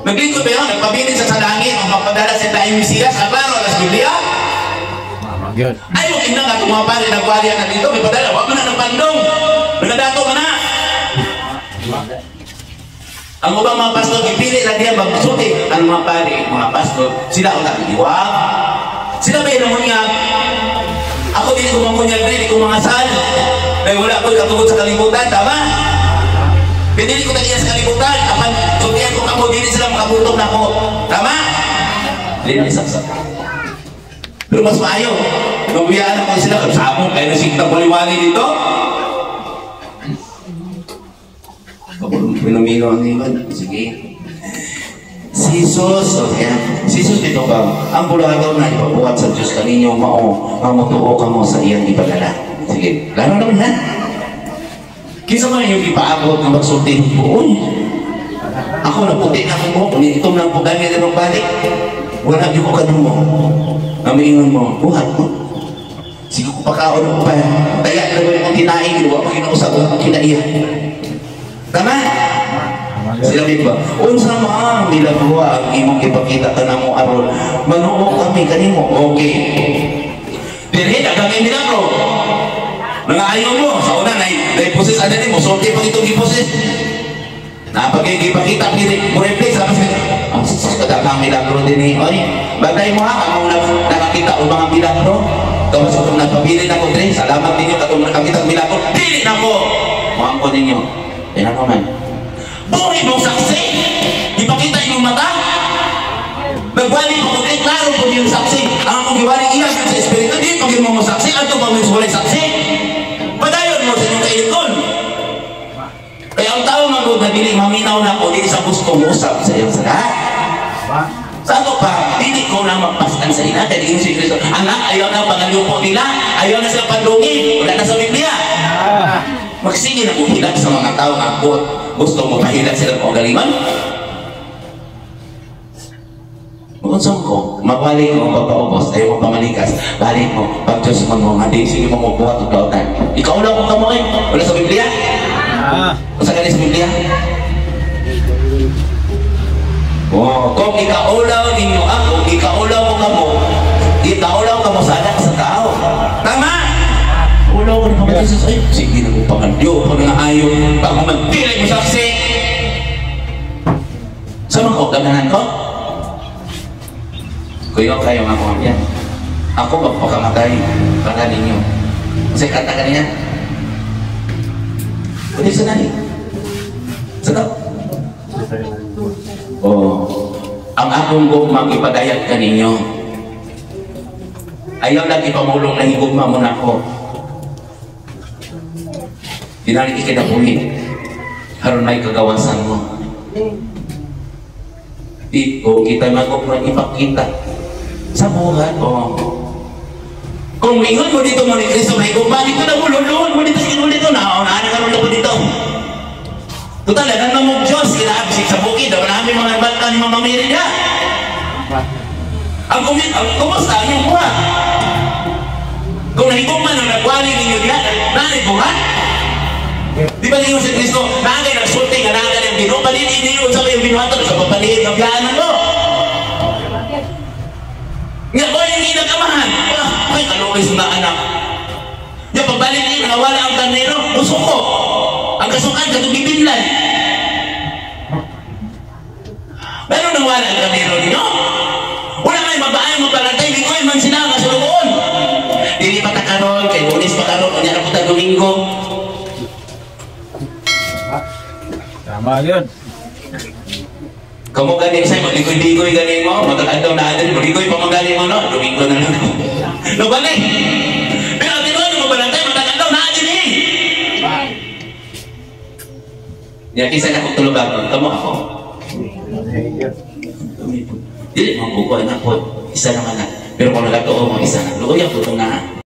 Naglingkod ba yun? Nagpabilin sa langit, ang magpadala sa tayong Mesiyas, ang klaro, alas Biblia. Ayaw inang atong mga pare, nagwalian na dito, may padala, wag mo na ng pandong. Nagadato ka na. Ang ubang mga pastor, ipili na diyan magsulti. Ang mga pare, mga pastor, sila ang nakikiwag. Sila ba yung namunyag? Ako din ko mamunyag rin, ko mga sal. Dahil wala ko katugod sa kalibutan, tama? Pinili ko tagiya sa kalibutan, apan sultihan ko kamo, dili sila makabutong na ako. Tama? Dili na isaksak. Pero mas maayo, nabuyaan ako sila, sa amon, kaya nasintang waliwali dito. Minumino ang iban. Sige. Si Jesus, okay. Si Jesus dito ba, ang buluhaton na ipabuhat sa Diyos kaninyo mao, nga motuo kamo sa iyang ipadala. Sige, laro naman ha. Kinsa man inyong ipaabot nga magsulti ng buon? Ako naputi na akong buhok, itom lang po gani na balik. Wala gyud ko kanumo. Ang mo, buhat mo. Sige ko pakaon ko pa. Daya na ko yung kinain, wa pa kinausap ko kinaiya. Tama? Sila ba? Unsa man milagro ang imong ipakita kanamo aron manuo kami kanimo. Okay. Dinhi daghang milagro. Nangaayo mo sa una nay poses ana nimo sulti pa itong giposes. Napagay ipakita kini mo reflect sa mas ang sus daghang milagro dinhi. Oy, bagay mo ha kamo nakakita og mga milagro. Tapos kung nagpabili na ko dre, salamat ninyo katong nakakita og milagro. Dili na ko. Moangko ninyo. Yan ako man. Buhi mong saksi. Ipakita inyong mata. Nagwali mo kung klaro po yung saksi. Ang akong giwali iya sa espiritu, di pag mo saksi, ato pa mo walay saksi. Padayon mo sa inyong kailikon. Kaya ang tao man ko na dili maminaw na ako, dili sa gusto mo usap sa iyong sala. Sa ako pa, dili ko na magpaskan sa ina. Kaya di si Kristo, anak, ayaw na pangalupo nila, ayaw na sila pandungin. Wala na sa Biblia. Magsige na kuhilat sa mga tao nga gusto mo pahilat sila kung galingon. Magunsong ko, mabalik mo pagpaubos, ayaw mo pamalikas, balik mo, pag Diyos mo mo, hindi, sige mo mabuhat o kautan. Ikaw lang kung kamoy, wala sa Biblia? Wala sa Biblia? Oh, kung ikaulaw ninyo ako, ikaulaw ko kamo, ikaulaw kamo sa anak sa tao. Tama? Ulaw ko na kapatid sa ay, sige na kong pangandyo, pag naayo, pag kumantila mo saksi. Sa mga koganahan ko? Kuya, kayo nga kong yan. Ako magpakamatay para ninyo. Kasi kanta ka niya. Pwede sa nani. Sa tao. Oh, ang akong gugmang ipadayag ka ninyo. Ayaw lang ipamulong na higugma mo na ako. Dinali ikinabuhi. Haron may kagawasan mo. Di ko kita magugma ipakita sa buhat. Oh. Kung mingon mo dito mo ni Kristo may gugma dito na mo lulun mo dito sige dito na na karon mo dito. Total nan mo Dios kinaabsik sa bukid daw namin mga bata ni Mama Mary na. Ang kumusta ang inyong buhat? Kung nahigugma na nagwali ninyo diha, naanay buhat? Di ba ninyo si Kristo, naangay nagsulti nga naangay ng Ginoo, palili ninyo sa kayong binuhatan sa papalihid ng biyaanan mo. Nga ko yung ginagamahan, ay kaluoy sa mga anak. Nga pagbalik niyo, nawala ang karnero, musuko. Ang kasukan, katong gibinlan. Pero nawala ang karnero ninyo. Wala kayo mabaay, mabalantay, likoy man sila nga sa lugoon. Dili pa ta karon, kay Lunes pa karon, unya na punta Domingo. Tama yun. Kamu gani sa magligoy-ligoy gani mo, matag adlaw na adto, ligoy pa man gani mo, no? Domingo na lang. No bali. Pero tinuod mo balantay, matag adlaw naa din eh. Ya kinsa na akong tulugan, kamo ako. Dili man ko na po, isa naman na. Pero kung nagatuo mo isa na, luoy ang putong na.